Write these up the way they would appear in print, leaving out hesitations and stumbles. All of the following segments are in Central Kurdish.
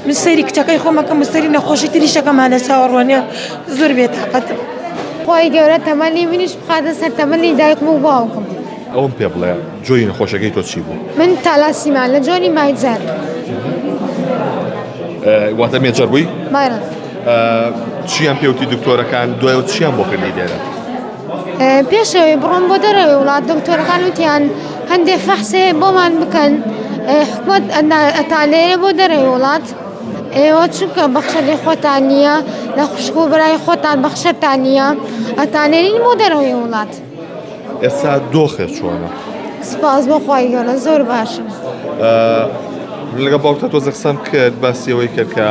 من سەیری کچەکەی خۆمەکەم و سەیری نەخۆشی تریشەکەمان لە چاوەڕوانیە زۆر بێتاقەتم. خوای گەورە تەمەنی منیش بخاتە سەر تەمەنی دایکم و باوکم. ئەوەم پێ بڵێ جۆری نەخۆشەکەی تۆ چی بوو؟ من تالاسیما لە جۆری major. واتە major بووی؟ بەڵێ. چیان پێوتی دکتۆرەکان دوایەوە چیان بۆ کردی لێرە؟ پێشەوەی بڕۆم بۆ دەرەوەی وڵات دکتۆرەکان وتیان هەندێک فەحسێ بۆمان بکەن حکومەت ئەتانێرێ بۆ دەرەوەی وڵات ئێوە چونکە بەخشەری خۆتان نییە لە خوشک و برای خۆتان بەخشەرتان نییە ئەتانێرین بۆ دەرەوەی وڵات. ئێستا دۆخێ چۆنە؟ سپاس بۆ خوای گەورە زۆر باشم. لەگەڵ باوکتا تۆزە قسەم کرد باسی ئەوەی کرد کە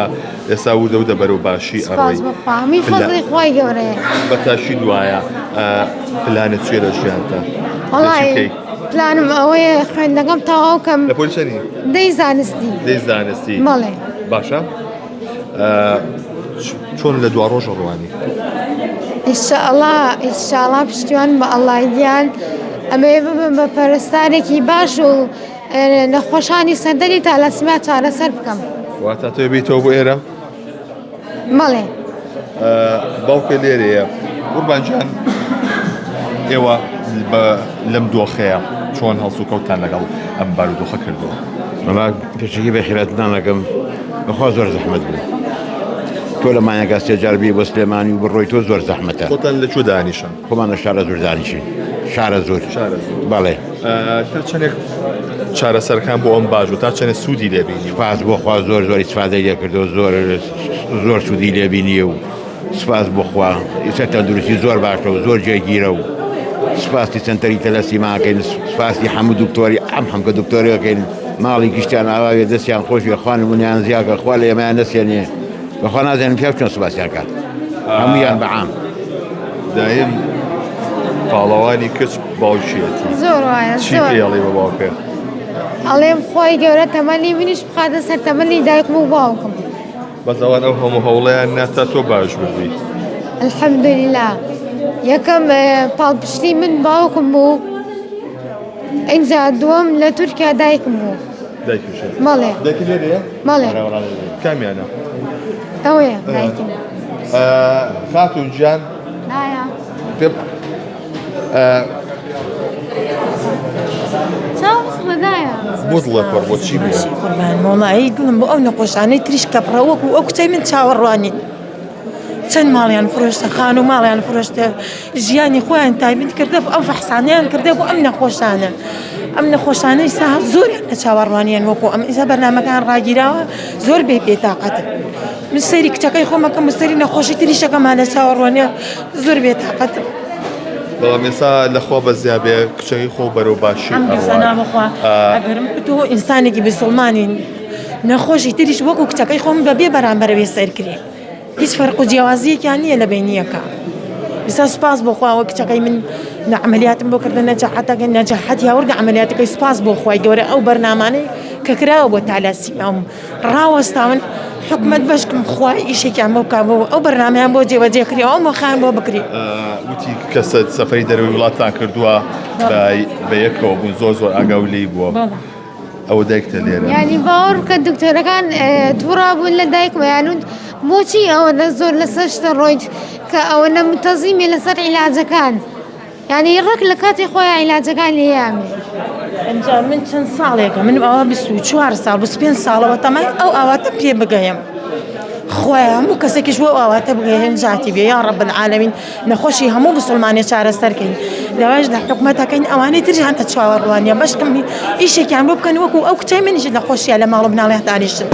ئێستا وردە وردە بەرەو باشی ئەڕۆی. سپاس بۆ خوا هەمووی فەزڵی خوای گەورەیە. بە تاکید وایە پلانت چییە لە ژیانتا؟ وەڵای پلانم ئەوەیە خوێندنەکەم تەواو کەم. لە پۆلی چەنی؟ دەی زانستی. دەی زانستی. بەڵێ. باشە چۆن لە دوا ڕۆژە ڕوانی؟ ئیشاڵا ئیشاڵا پشتیوان بە ئەڵای گیان ئەمەوێ ببم بە پەرستارێکی باش و نەخۆشانی سەنتەری تالاسیمیا چارەسەر بکەم. واتە تۆ بیتەوە بۆ ئێرە؟ بەڵێ. باوکە لێرەیە قوربان گیان ئێوە لەم دۆخەیە چۆن هەڵسوکەوتتان لەگەڵ ئەم بارودۆخە کردووە؟ وەڵا پێشەکی بەخێراتتان ئەکەم بەخوا زۆر زەحمەت بوو تۆ لە مانگێکا سێ جار بێی بۆ سلێمانی و بڕۆی تۆ زۆر زەحمەتە. خۆتان لە کوێ دانیشن؟ خۆمان لە شارەزوور دانیشین. شارەزوور. شارەزوور. بەڵێ. تا چەندێک چارەسەرەکان بۆ ئەم باش بوو تا چەندێک سوودی لێ بینی؟ سوپاس بۆ خوا زۆر زۆر ئیسفادەی لێ کردو زۆر زۆر سوودی لێ بینیە و سوپاس بۆ خوا ئیستا تەندروستی زۆر باشە و زۆر جێگیرە و سوپاسی سەنتەری تەلەسیماکەین سوپاسی هەموو دکتۆری ئەم هەمکە دکتۆرەکەین ماڵی گشتیان ئاواوێ دەستیان خۆش بێ خوا نمونیان زیاکە خوا لە ئێمەیان نەسێنێ بەخوا نازانم پیاو چۆن سوپاسیان کات هەمویان بەعام. دایم پاڵەوانی کچ باوکیەتی. زۆر وایە چی زۆر. پێ ئەڵێی بە باوکێ؟ ئەڵێم خوای گەورە تەمەنی منیش بخاتە سەر تەمەنی دایکم و باوکم. بەس ئەوان ئەو هەموو هەوڵەیان نا تا تۆ باش ببی. الحمدللە یەکەم پاڵپشتی من باوکم بوو ئینجا دووەم لە تورکیا دایکم بوو. دایکیشت؟ بەڵێ. دایکت لێرەیە؟ بەڵێ. کامیانە؟ ئەوەیە دایکم. خاتوون گیان پێم بۆ دڵت پڕ بۆ چی بوو؟ قوربان وەڵایی دڵم بۆ ئەو نەخۆشانەی تریش کە پڕە وەکو ئەو کچەی من چاوەڕوانین چەند ماڵیان فرۆشتە خان و ماڵیان فرۆشتە ژیانی خۆیان تایبەت کردە ئەو فەحسانیان کردە بۆ ئەم نەخۆشانە ئەم نەخۆشانەی سا زۆریان لە چاوەڕوانیان وەکو ئەم ئیسا بەرنامەکان ڕاگیراوە زۆر بێ بێتاقەتن من سەیری کچەکەی خۆمەکەم و سەیری نەخۆشی تریشەکەمان لە چاوەڕوانیە زۆر بێتاقەتم. بەڵام ئێستا لەخوا بەزیا بێ کچەکەی خۆ بەرەو باشی ئەڕوات. ئەگەرم تۆ ئینسانێکی بسوڵمانی نەخۆشی تریش وەکو کچەکەی خۆم بە بێ بەرامبەرەوێ سەیر کرێ هیچ فەرق و جیاوازیەکیان نییە لە بەینیەکە ئێستا سوپاس بۆ خوا وە کچەکەی من نە عەمەلیاتم بۆ کردن نەجاحەتەکە نەجاحەت یاوردە عەمەلیاتەکەی سوپاس بۆ خوای گەورە ئەو بەرنامانەی کە کراوە بۆ تالاسیما و ڕاوەستاون حکومەت بەشکم خوا ئیشێکیان بۆ بکا بۆ ئەو بەرنامەیان بۆ جێبەجێ کری ئەو مۆخیان بۆ بکری. وتی کە سەفەری دەرەوەی وڵاتتان کردووە بە یەکەوە بوون زۆر زۆر ئاگاو لێی بووە ئەوە دایکتە لێرە. یانی باوەڕ بکە دکتۆرەکان توڕا بوون لە دایکمە یان بۆچی ئەوەنە زۆر لەسەر شتە ڕۆیت کە ئەوەنە متەزیمی لەسەر عیلاجەکان. یانی ڕێک لە کاتی خۆیا عیلاجەکان لێیامێ. ئینجا من چەند ساڵێکە من ئەوە 24 ساڵ 25 ساڵەوە تەمای ئەو ئاواتە پێ بگەیم خوایە هەموو کەسێکیش بۆ ئاواتە بگەیم جاتی بێ یا رب العالمین نەخۆشی هەموو مسلمانێ چارەسەرکەین داواش لە حکومەتەکەین ئەوانەی تریش هەنە چاوەڕوانیە بەشکم ئیشێکیان بۆ بکەن وەکو ئەو کچەی منیش لە خۆشیە لە ماڵ و مناڵیان دانیشتن.